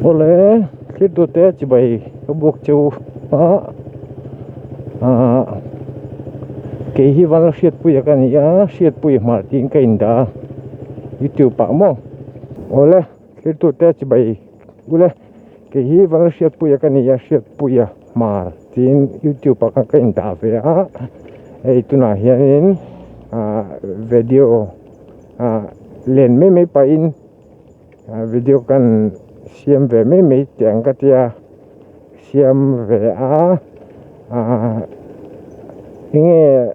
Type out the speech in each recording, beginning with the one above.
Awle thlir tute chibai ka buak cheu a ahh kei hi val hriatpuia ka ni a hriatpui hmar tiin ka indah a youtube ah maw awle thlir tute chibai ule kei hi val hriatpuia ka ni a hriatpuia hmar tiin youtube ah khan ka indah ve a hei tunah hianin ahh video ahh len mai mai pahin. Video kan siam ve mai mai teh ang ka tia siam ve a ahh enge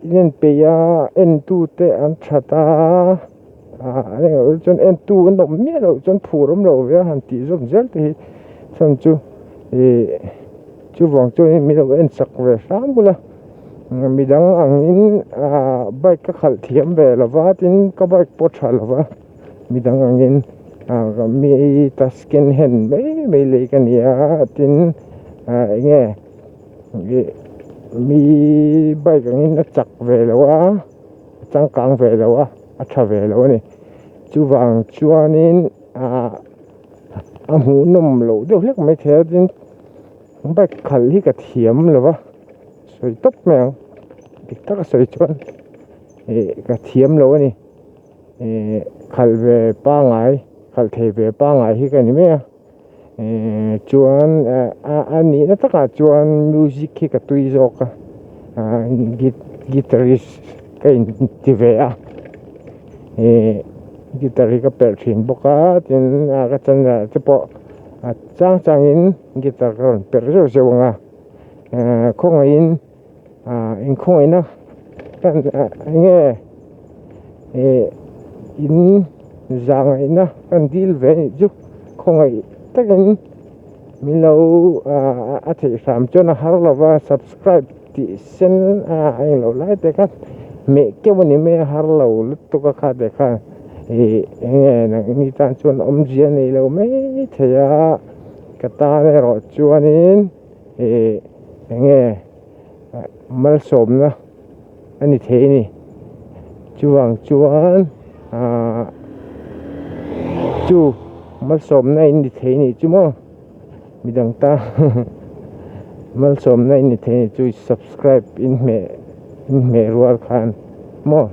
in en peih a en tu te an that a ahh engah chuan en tu an awm miah loh chuan phur awm lo ve a han tih zawm zel te hi chhan chu ih chuvang chuan min lo en chak ve hram bula midang angin ahh bike ka khalh thiam ve lo va tin ka bike pawh a tha lo va midang angin ah mi ta second hand mai mai lei ka ni a tin ah eng nge ih mi bike angin a chak ve lo a a changkang ve lo a a tha ve lo a ni chuvang chuanin ah a hmuhnawm loh deuh hlek mai thei a tin bike khalh hi ka thiam lo va. Sawi tawp mai ang dik taka sawi chuan ih ka thiam lo a ni ih khalh ve pangai khalh thei ve pangai hi ka ni mai a ih chuan a nihna takah chuan music hi ka tui zawk a ah guitarist ka inti ve a ih guitar hi ka perh thin bawk a tin a ka channel ah te pawh a chang changin guitar ka rawn perh zeuh zeuh ang a. Khawngaihin inkhawngaihna eng nge ih in zangaihna kan dil ve anih chu khawngaih takin min lo a theih hram chuan a har lo va subscribe tih sen a englo lai te kha hmeh keuh a ni mai a har lo lutuk a kha te khan ih eng nge nangni tan chuan awmzia nei lo mai thei a ka tan erawh chuanin. Ih eng nge malsawmna a ni thei a ni chuvang chuan ahh chu malsawmna in ni thei a nih chu maw midang tan malsawmna in ni thei a nih chu subscribe in hmeh in hmeh rual khan maw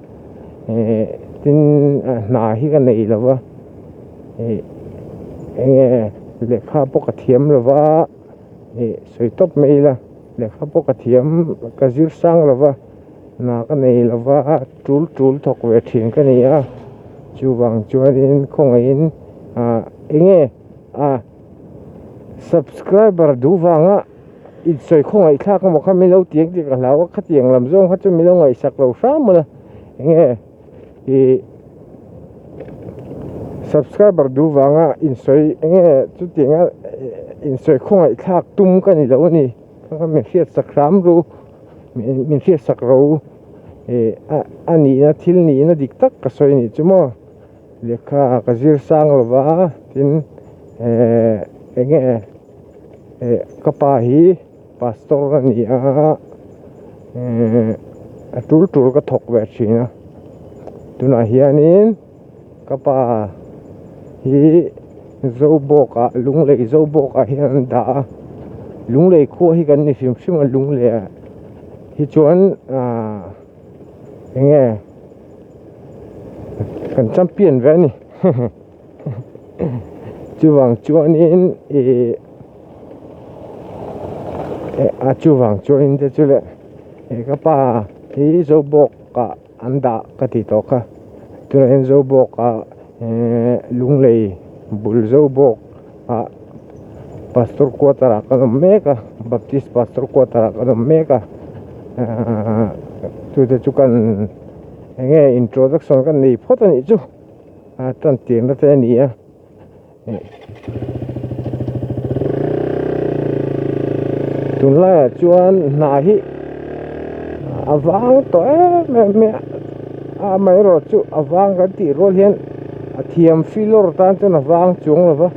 ih tin hna hi ka nei lo va ih eng nge lehkha pawh ka thiam lo va. Ih sawi tawp mai ila lehkha pawh ka thiam ka zir sang lo va hna ka nei lo va tul tul thawk ve thin ka ni a chuvang chuanin khawngaihin ah eng nge ah subscriber duh vanga insawi khawngaih thlak emaw kha min lo ti ang tih ka hlau a khatiang lam zawng kha chu min lo ngaihsak lo hram a eng nge ih subscriber duh vanga insawi eng nge chutianga insawi khawngaih thlak tum ka ni lo a ni kha min hriat sak hram ru min hriat sak ro ih a nihna thil nihna dik tak ka sawi a nih chu maw lehkha ka zir sang lo va tin eh eng nge eh ka pa hi. Pastor a ni a ehh a tul tul ka thawk ve thin a tunah hianin ka pa hi Zobawk ah Lunglei Zobawk ah hian an dah a Lunglei khua hi kan ni hrim hrim a Lunglei ah hi chuan ahh eng nge kan champion ve a ni chuvang chuanin ihh a chuvang chuanin te chu le he ka pa hi Zobawk ah an dah ka ti tawh kha tunah hian Zobawk ah ehh Lunglei bul Zobawk ah pastor quarter ah kan awm mek a baptist pastor quarter ah kan awm mek a ahh chute chu kan eng nge introduction kan nei phawt a nih chu. A tan tirna te a ni a tunlaiah chuan hna hi a vang tawh em em mai a amaherawh chu a vang kan tih rual hian a thiam filawr tan chuan a vang chuang lo va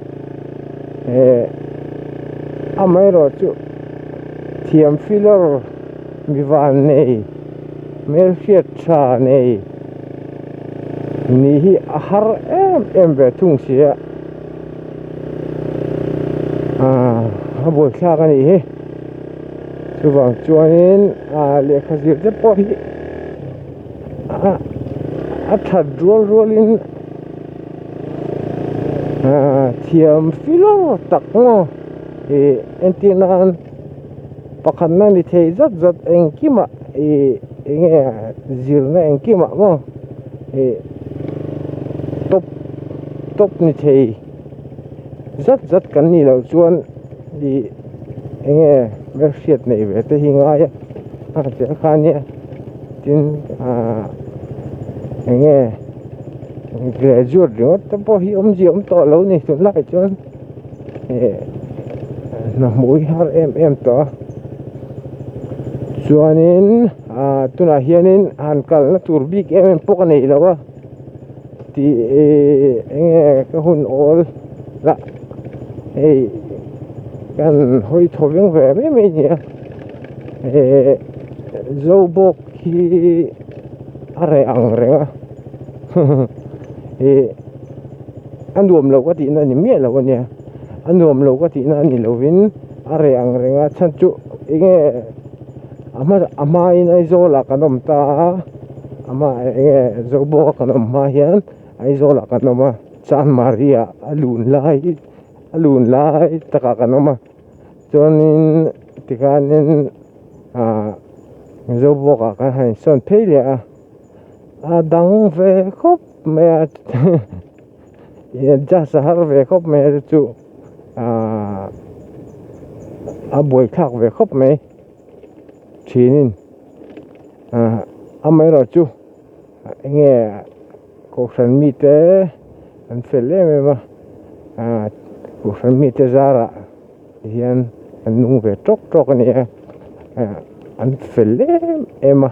eh amaherawh chu thiam filawr mi van nei hmelhriat tha nei. Ni hi a har em em ve thung si a. A buaithlak a nih hi chuvang chuanin ah lehkha zir te pawh hi a that rual rualin ah thiam filawr tak maw ih entir nan pakhatna ni thei zat zat engkimah ih enge zirna engkimah maw ih top top ni thei. Zat zat kan nih loh chuan ih enge hmelhriat neih ve te hi ngai a a tel kha ania tin ah enge graduate ringawt te pawh hi awmzia awm tawh lo ni tunlai chuan ih hna hmuh hi har em em tawh a chuanin ah tunah hianin han kalna tur bik em em pawh ka neih loh a. Tih enge ka hun awl lah hei kan hawi thaw veng ve mai mai a ni a eh Zobawk hi a reh ang reng a ih a nuam lo ka tihna a ni miah lo a nia a nuam lo ka tihna a ni lovin a reh ang reng a chhan chu enge a hma a hmain Aizawl ah kan awm ta a. Amah enge Zobawk a kan awm hma hian Aizawl ah kan awm a Chanmari ah a lun lai a lun lai takah kan awm a chuanin tikhanin ah Zobawk ah kan han insawn phei leh a a dang ve khawp mai a adjust a har ve khawp mai a chu ah a buaithlak ve khawp mai. Thinin ah amaherawhchu enge kohhran mite an fel em em a ah kohhran mite zarah hian an nung ve tawk tawk a ni a ah an fel em em a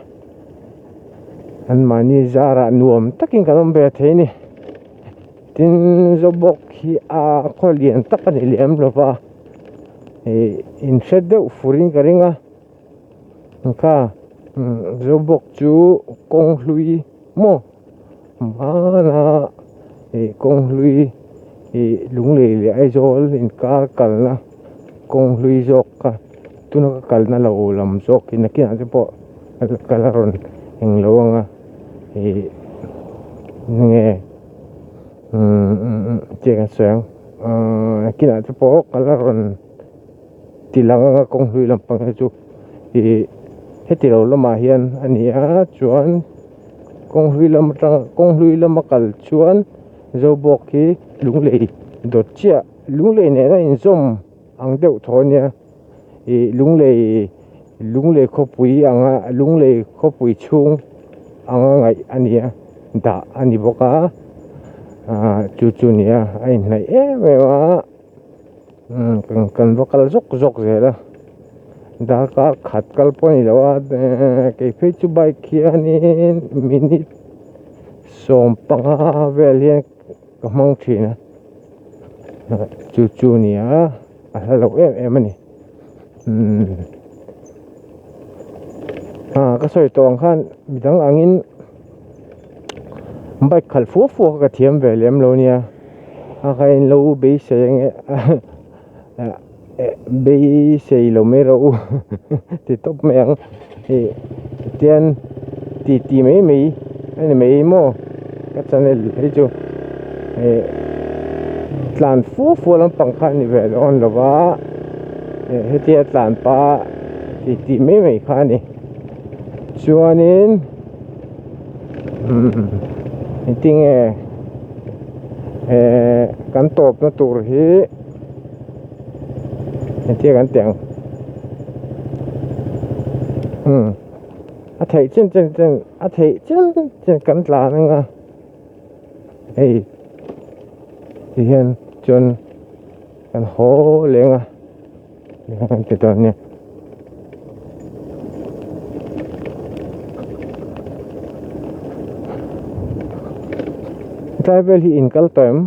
anmahni zarah nuam takin kan awm ve thei a ni tin Zobawk hi a khaw lian tak a ni lem lo va. Ih in hre deuh furin ka ring a kha Zobawk chu kawng hlui maw hmana ih kawng hlui ih Lunglei leh Aizawl inkar kalna kawng hlui zawk kha tuna ka kalna lo lam zawk hi nakinah te pawh kal a rawn englo ang a ih enge tiang a sawi ang. Ahh kinah te pawh kal a rawn ti lang anga kawng hlui lampang hi chu ih heti lo lamah hian a ni a chuan kawng hlui lam atang kawng hlui lama kal chuan Zobawk hi lunglei dawt chiah lunglei nena inzawm ang deuh thaw a nia ih lunglei lunglei khawpui anga lunglei khawpui chhung anga ngaih a ni a dah a ni bawk a ah chu chu a ni a a inhnaih em em a umm kan va kal zawk zawk zel a darkar khat kal pawh a ni lo a kei phei chu bike hianin minute 15 vel hian ka hmang thin a chu chu a ni a a hla lo em em a ni umm ah ka sawi tawh ang khan midang angin bike khalh fua fua kha ka thiam ve lem lo nia a kha in lo beisei ange beisei lo mai rawh u ti tawp mai ang ih tian ti ti mai mai a ni mai maw ka channel hi chu ih tlan fua fua lampang kha a ni ve dawn lo va ih hetia tlan pah ti ti mai mai kha a ni chuanin umm engtinge eh kan tawpna tur hi. Engtia kan tih ang umm a theih chin chin chin a theih chin chin kan tlan ang a hei ti hian chuan kan haw leng a kan ti dawn nia. Tlai vel hi in kal tawh em?